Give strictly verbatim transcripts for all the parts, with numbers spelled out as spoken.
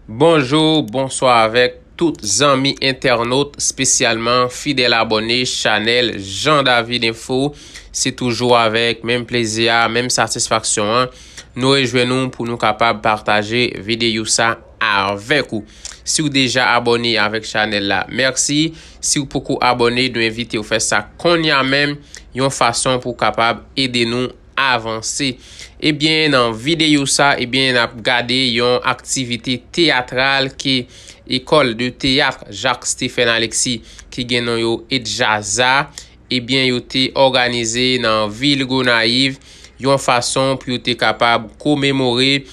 Bonjou, bonswa avèk tout zanmi entènot, espesyalman fidèl abòne chanèl Jean David Info. Se toujou avèk menm plezi a, menm satisfaksyon an, nou rejwenn nou pou nou kapab pataje videyo sa avèk ou. Si w deja abòne avèk chanèl la, mèsi. Si w poko abòne, nou envite w fè sa kounye a menm, yon fason pou w kapab ede nou avanse. Ebyen, nan videyo sa, ebyen, n ap gade yon aktivite teyatral ke École de Théâtre Jacques Stephen Alexis, ki gen non yo Edjaza, ebyen, yo te òganize nan vil Gonayiv, yon fason pou yo te kapab komemore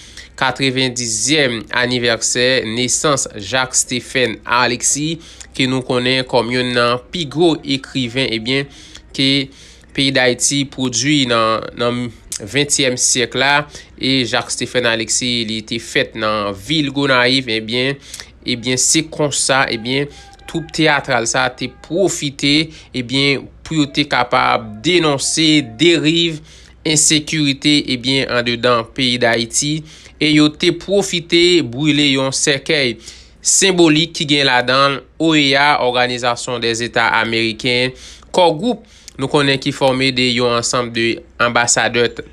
katrevendizyèm anivèsè nesans Jacques Stephen Alexis, ke nou konnen kòm youn nan pi gwo ekriven, ebyen, ke peyi Dayiti pwodui nan, nan ventyèm syèk la, e Jacques Stephen Alexis, li te fèt nan vil Gonayiv, ebyen, ebyen, se konsa, ebyen, twoup teyatral sa te pwofite, ebyen, pou yo te kapab denonse deriv ensekirite, ebyen, andedan peyi Dayiti, e yo te pwofite brile yon sèkèy senbolik ki gen ladan l O E A, Organisation des États Américains, Core Group, nou konnen ki fòme de yon ansanm de anbasadè t-,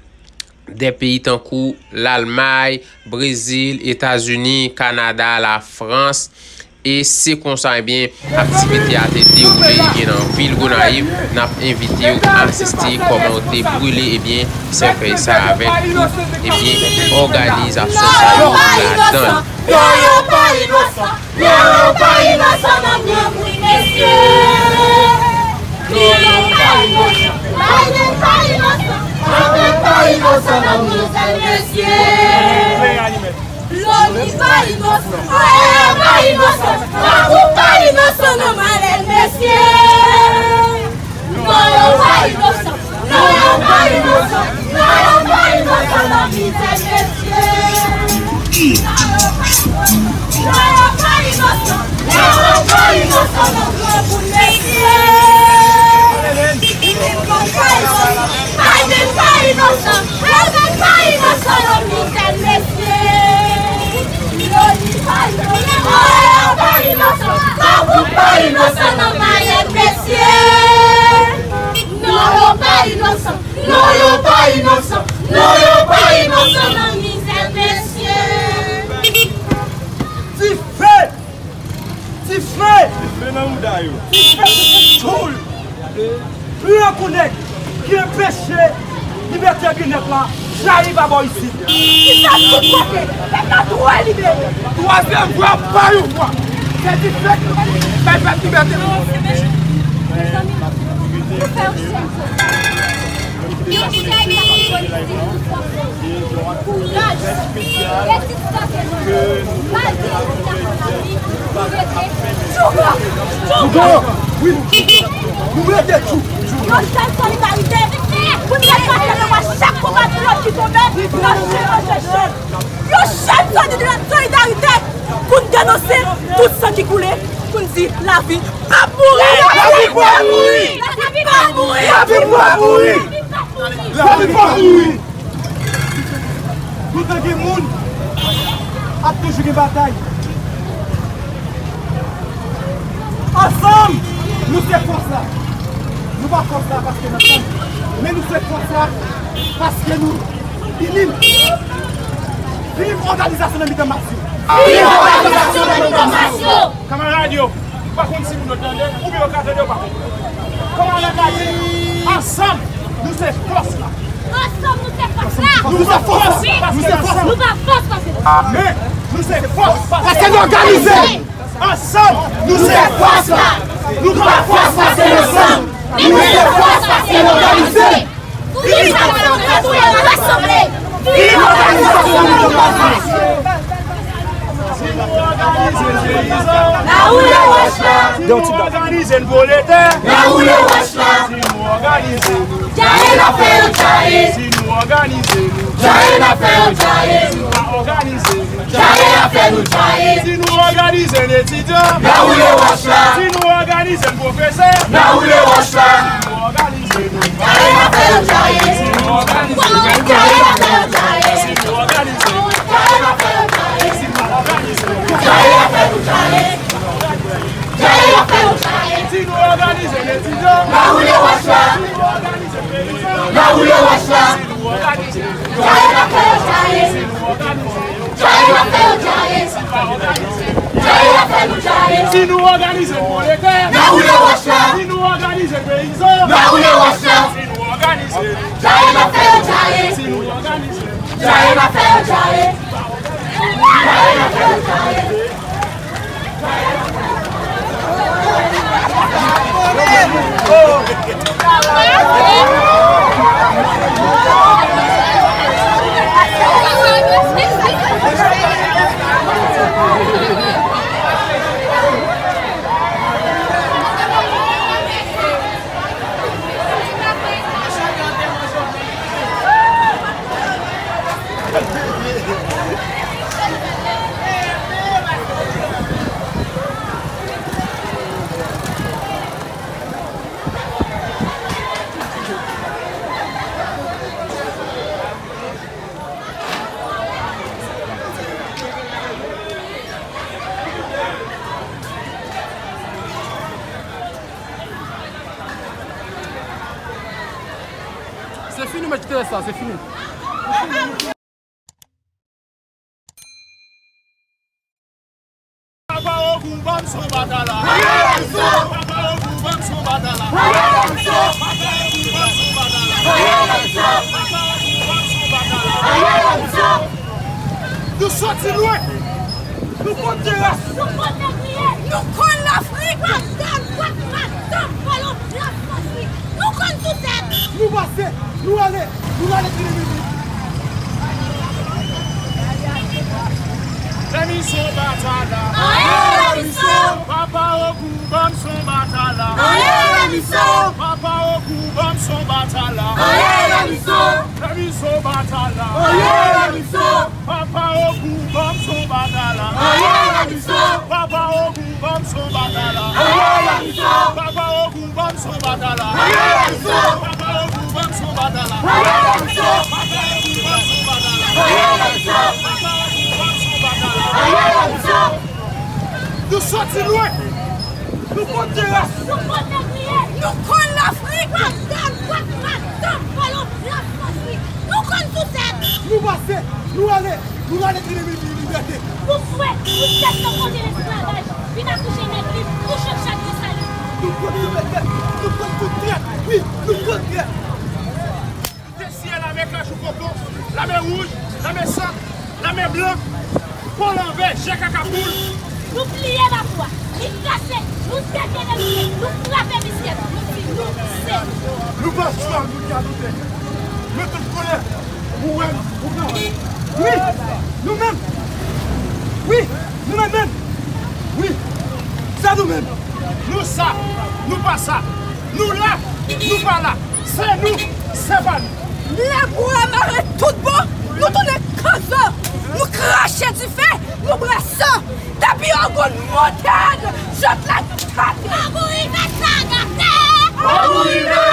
de peyi tankou Lalmay, Brezil, Etazini, Kanada, Lafrans, e se konsa, ebyen, aktivite a te dewoule, ebyen, nan vil Gonayiv. N ap envite w asiste kòman yo te brile, ebyen, sèkèy sa avèk tout, ebyen, òganizasyon sa yo ladan l. Non, yo pa inosan. Non, yo pa inosan nan granmoun, mesye. Non, yo pa inosan. Biden pa inosan. Biden pa inosan nan granmoun, mesye. Loni pa inosan. Oye pa inosan. Makou pa inosan nan malè, mesye. Non, yo pa inosan. Non, yo pa inosan. Non, yo pa inosan nan mizè, mesye. Non, yo pa inosan. Non, yo pa inosan nan granmoun, mesye. Biden pa inosan. Biden pa inosan nan mizè, mesye. Loni pa inosan. Oye pa inosan. Makou pa inosan nan malè, mesye. Non, yo pa inosan. Non, yo pa inosan. Non, yo pa inosan nan mizè, mesye. Dife! Dife! Dife nan mouda yo. Dife sou tout tchoul! Plen kou nèg ki anpeche libète Gwinnett la jayi pa bò isit. Kisa tout kote? Pèp la dwe libere. Twazyèm fwa, pa yon fwa. Se dife ki bay pèp libète. Mezanmi, nou fè yon sèl zòt. Yon chèn k ap politik pou fòse kouraj, rezistans, malgre nou ta nan lavi, nou rete djougan, djougan. Djougan! Wi, nou rete djougan. Yon sèl solidarite pou n fè fas avèk chak konpatriyòt ki tonbe nan chen ranje chèn. Yon sèl soli-, solidarite pou n denonse tout san ki koule, pou n di lavi p ap mouri! Lavi p ap mouri! Lavi p ap mouri! Lavi p ap mouri! Lavi p ap mouri! Toutan gen moun, ap toujou gen batay. Ansanm, nou se fòs la. Nou pa fòs la paske n ansanm, men nou se fòs la paske nou ini. Viv òganizasyon nan mitan mas yo! Viv òganizasyon nan mitan mas yo! Kamarad yo, m pa konn si moun yo tande, oubyen yo ka tande, yo pa konprann. Kòman n ap gade? Ansanm, nou se fòs la. Ansanm, nou se fòs la. Nou se fòs. Nou se fòs. Nou pa fòs paske nou. Men, nou se fòs paske nou òganize. Ansanm, nou se fòs la. Nou pa fòs paske nou ansanm. Nou se fòs paske nou òganize. Viv òganizasyon nou rasanble! Viv òganizasyon nou rasanble! Si nou òganize n peyizan, n a woule wòch la. Si nou òganize n pwoletè, n a woule wòch la. Si nou òganize nou, djaye n ap fè yo djaye. Si nou òganize nou, djaye n ap fè yo djaye. Si nou pa òganize nou, djaye ap fè nou djaye. Si nou òganize n etidyan, n a woule wòch la. Si nou òganize n pwofesè, n a woule wòch la. Si nou òganize nou, djaye ap fè yo djaye. Si nou òganize nou, djaye ap fè yo djaye. Si nou òganize nou, djaye ap fè yo djaye. Si nou òganize nou, Òganize pwoletè. N a woule wòch la. Si nou òganize peyizan. N a woule wòch la. Si nou òganize. Djaye n ap fè yo djaye. Si nou òganize. Djaye n ap fè yo djaye. Djaye n ap fè yo djaye. Se fini, mwen kite sa, se fini. Papa Ogou, ban m son batala. Papa Ogou, ban m son batala. Papa Ogou, ban m son batala. Papa Ogou, ban m son batala. Nou soti lwen. Nou konn teras. Nou konn negriye. Nou konn Lafrik. Madanm, madanm, madanm, vòlò, lafransi. Nou konn tout tèt. Nou pase, nou ale, nou ale tire mimi. Lèmiso batala. Aye, Lèmiso. Papa Ogou, ban m son batala. Aye, Lèmiso. Papa Ogou, ban m son batala. Aye, Lèmiso. Lèmiso batala. Aye, Lèmiso. Papa Ogou, ban m son batala. Aye, Lèmiso. Papa Ogou, ban m son batala. Aye, Lèmiso. Papa Ogou, ban m son batala. Aye, Lèmiso. Papa Ogou, ban m son batala. Aye, Lèmiso. Papa Ogou, ban m son batala. Aye, Lèmiso. Papa Ogou, ban m son batala. Aye, Lèmiso. Nou soti lwen. Nou konn teras. Nou konn negriye. Nou konn Lafrik. Madanm, madanm, madanm, vòlò, lafransi. Nou konn tout tèt. Nou pase, nou ale, nou ale tire mimi libète. Nou fre, nou tèt nan konje lesklavaj. Vin akouche nèg lib, kouche k chak gen sali. Nou konn tout tèt, nou konn tout tèt. Wi, nou konn tèt. Te siyen lame kachou koko, lame wouj, lame san, lame blan, po lanvè, je kaka poul. Nou pliye lakou a, li kase, nou teke de nou, nou frape misye, nou di nou se. Nou pa swa, nou di a nou tèt. Men tout kolè, ou wè m, ou ka wè m. Wi, nou menm. Wi, nou menm menm. Wi, se nou menm. Nou sa, nou pa sa. Nou la, nou pa la. Se nou, se pa nou. Nèg ou a mare tout bon, nou tounen kanzo, nou krache dife, nou bwè san. Depi Ogou monte, jòt la gate. Ogou rive sa gate. Ogou rive